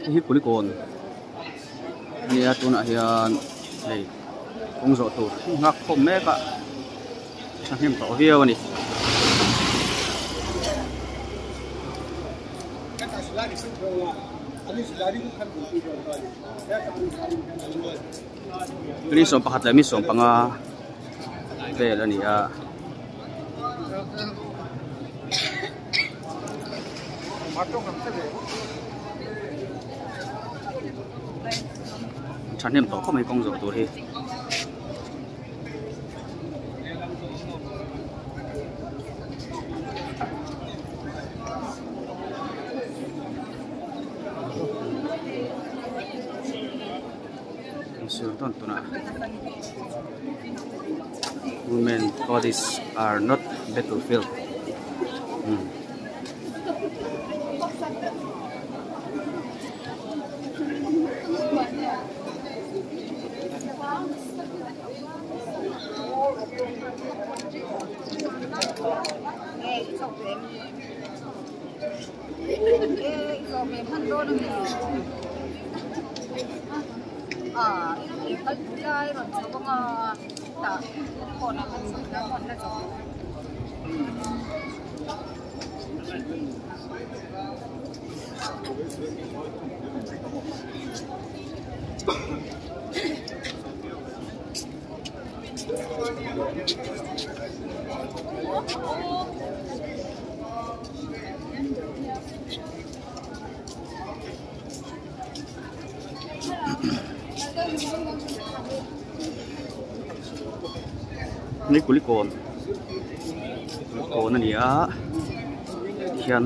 Hei hi kulikawn a nia tunah hian hei kawng zawh tur nghak khawm mek a thahnem tawh viau a ni. Ni 11 leh mi 15 vel a ni a. Thahnem tawh khawp mai kawng zawh tur hi. Sur tawn tawn a women bodies are not battlefield umm. Ni kulikawn kulikawn a ni a tihian.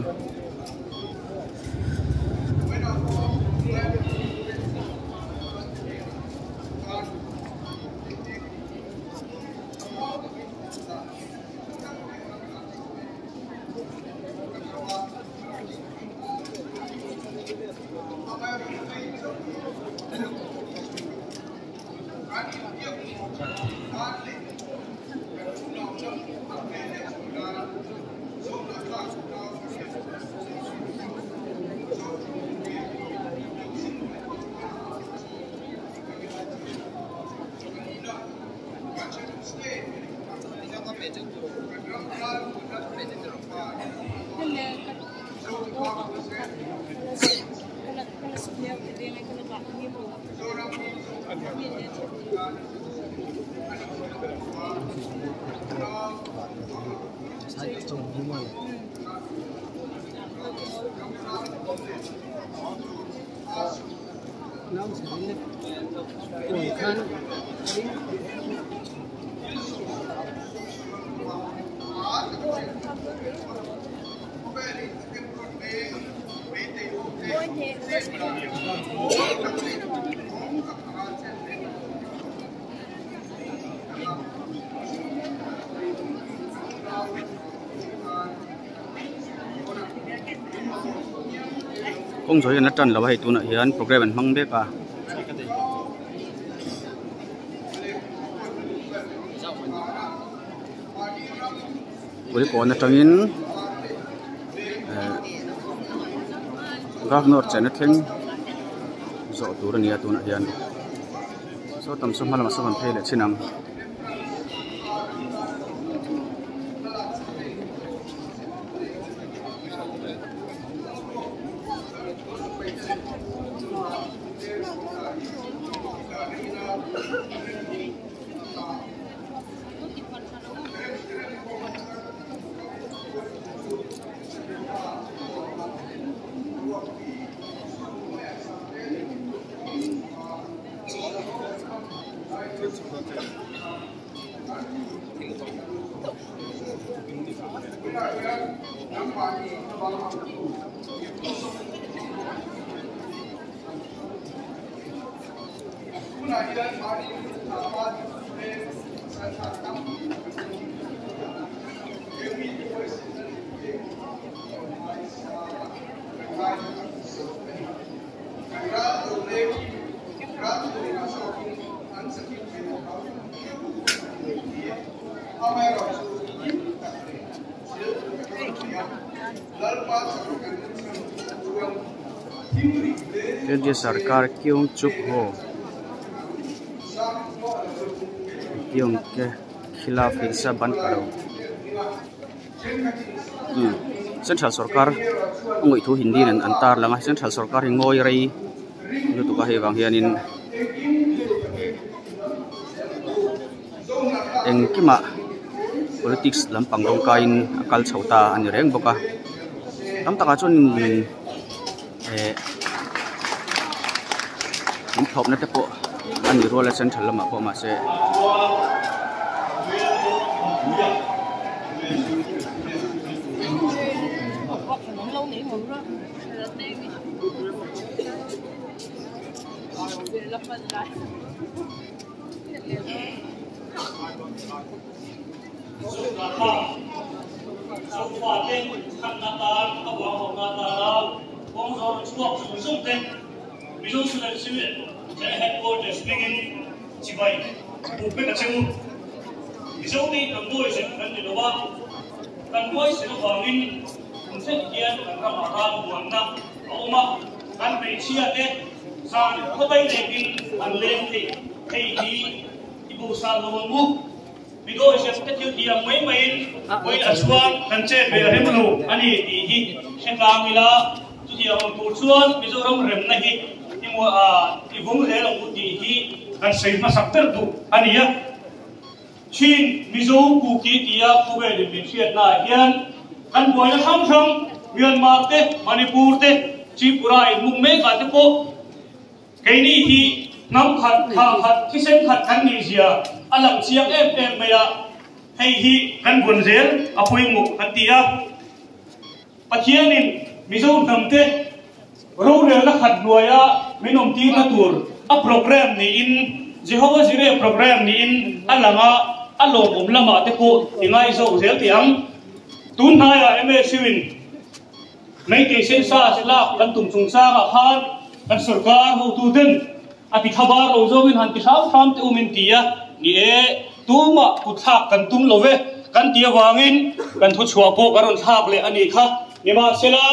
Kawng zawh hi an la tan lo a hei tunah hian programme an hmang mek a. Kulikawn atangin eh governor chena thleng zawh tur a ni a tunah hian saw tam saw hma lamah saw kan phei leh chin ang. Kendriya Sarkar Kyung Chup Ho Kyung ke khilaf hinsa bandh karo umm central sorkar a ngawih thu hindi in an tar lang a central sorkar hi ngawi rei lutuk a hei vang hianin engkimah politics lampang rawng kaiin a kal chho ta a ni reng bawk a tam takah chuan eh in thlawpna te pawh a ni rual a central lamah pawh mahse Chin, Mizo, Kuki tia khawvelin min hriatnaah hian kan buaina hrang hrang Myanmar te, Manipur te, Tripura inmuk mekah te pawh keini hi hnam khat, thla khat, thisen khat kan nih zia a lang chiang em em mai a, hei hi kan vawn zel a pawimawh kan ti a. Pathianin Mizo hnamte rorelna khat hnuaia min awmtirna tur a program niin, Jehovah Jireh program niin a lang a, a lawmawm lamah te pawh i ngaizawk zel teh ang. Tun hnaiah MSU-in Meitei sensa che lak kan tum chungchangah khan kan sorkar hotuten a ti thlabar lo zawngin han ti hram hram teh u min ti a, ni e, tumah kutthlak kan tum lo ve kan ti avangin kan thuchhuah pawh kan rawn thlak leh a nih kha. Nimahsela,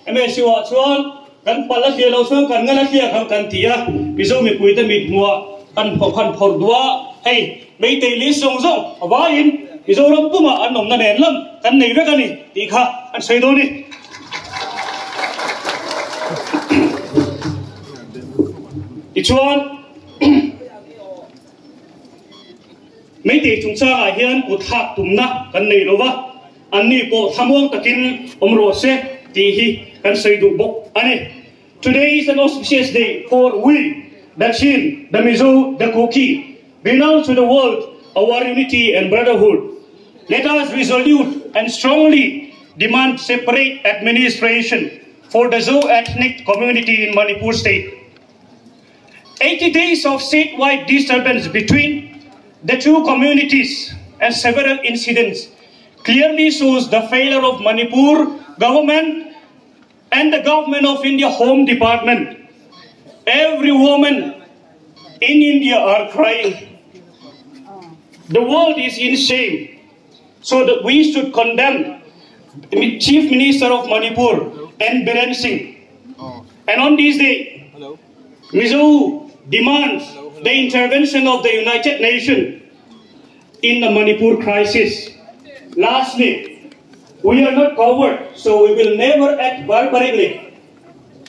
MSU-ah chuan kan pal a hliah lo chuan kan ngal a hliah kha kan ti a, Mizo mipuite mithmuah kan han phawrh duh a, hei Meitei list zawng zawng a vaiin Mizoram pumah an awmna nen lam kan nei vek a ni tih kha an sawi dawn a ni. Tichuan, Meitei chungchangah hian kut thlak tumna kan nei lo va, anni pawh thlamuang takin awm rawh se tih hi kan sawi duh bawk a ni. Today is an auspicious day for we, the Chin, the Mizo, the Kuki, renounce to the world our unity and brotherhood. Let us resolute and strongly demand separate administration for the Zo ethnic community in Manipur state. 80 days of statewide disturbance between the two communities and several incidents clearly shows the failure of Manipur government and the government of India Home Department. Every woman in India are crying. The world is in shame. So that we should condemn Chief Minister of Manipur and Biren Singh. And on this day, Mizo demands the intervention of the United Nations in the Manipur crisis. Lastly, we are not coward, so we will never act barbarically.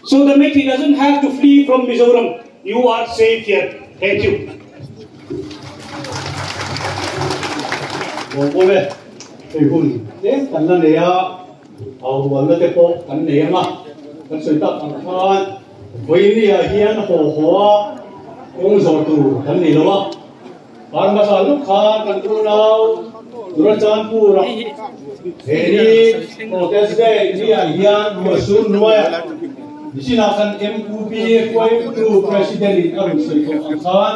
So the Meitei doesn't have to flee from Mizoram. You are safe here. Thank you. Awle, hei hun tlem kan la nei a, au rualna te pawh kan nei ang a, kan sawi tak ang khan vawinia hian haw haw a kawng zawh tur kan nei lo a, Kar hmasa luk khan kan unau Churachandpur-a he ni Protest Day ni-ah hian ruahsur hnuaiah Nichinah kan MUP hruaitu President-in a rawn sawi tawh ang khan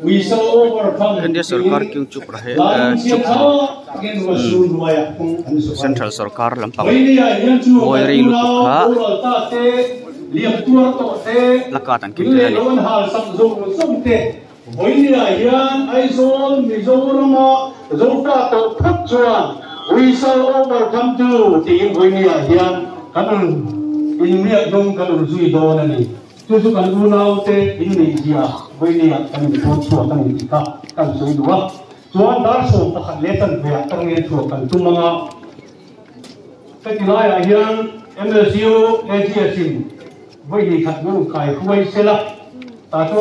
We shall overcome India sorkar tiin kyung chup rahe lalung chup chhiat tha takin ruahsur hnuaiah an zawh a ni. Central sorkar lampang Vawinia hian chu ngawi kan rei lutuk unau kha boral ta te, liam tuar tawh te, plakat an tun keng tel leh a ni. lo an hal sak zawng zawng te, Vawinia hian Aizawl, Mizorama Zofa tawh phawt chuan We shall overcome too tiin Vawinia hian kan rawn inriak hnung kan rawn zui dawn a ni. Chu chu kan unaute in neih zia vawinia kan inpuan chhuak a ni tih kha kan sawi duh a. Chuan dar 11 leh chanve ah tangin chhuah kan tum anga heti laiah hian MSU AGS in vawi hnih khat mun kai hruai sela ta chuan.